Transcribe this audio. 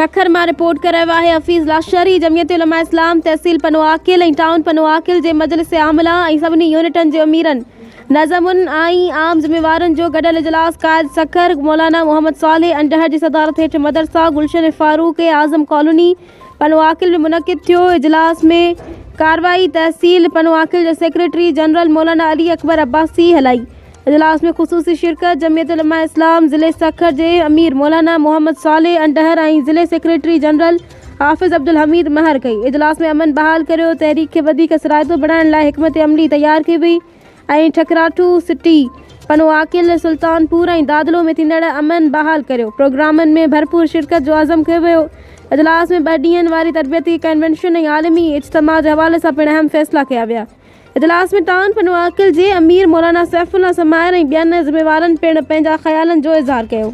سکر مان رپورٽ ڪري رهيو آهي حفيظ لاشاري جمعيت علماء اسلام تحصيل پنوعاقل ۽ ٽائون پنوعاقل جي مجلس عامله ۽ سڀني يونٽن جي اميرن نظمن ۽ عام ذميوارن جو گڏيل اجلاس قائد سکر مولانا محمد صالح انڊهر جي صدارت هيٺ مدرسه گلشن فاروق اعظم ڪالوني پنوعاقل ۾ منعقد ٿيو. اجلاس ۾ ڪارروائي تحصيل پنوعاقل جي سيڪريٽري جنرل مولانا علي اڪبر عباسي هلائي. اجلاس ۾ خصوصي شرڪت جمعيت علماء اسلام ضلعي سکر جي امير مولانا محمد صالح انڊهر ۽ ضلعي سيڪريٽري جنرل حافظ عبدالحميد مهر ڪئي. اجلاس ۾ امن بحال ڪريو تحريڪ کي وڌيڪ اثرائتو بڻائڻ لاء حڪمت عملي تيار ڪئي وئي ۽ ٺڪراٺو سٽي، پنوعاقل، سلطانپور ۽ دادلو ۾ ٿيندڙ امن بحال ڪريو پروگرامن ۾ ڀرپور شرڪت جو عزم ڪيو ويو. اجلاس ۾ ٻه ڏينهن واري تربيتي ڪنوينشن ۽ عالمي اجتماع جي حوالي سان پڻ اهم فيصلا ڪيا ويا. اجلاس ۾ ٽائون پنوعاقل جي امير مولانا سيف الله سمائر ۽ ٻين ذميوارن پڻ پنهنجا خيالن جو اظهار ڪيو.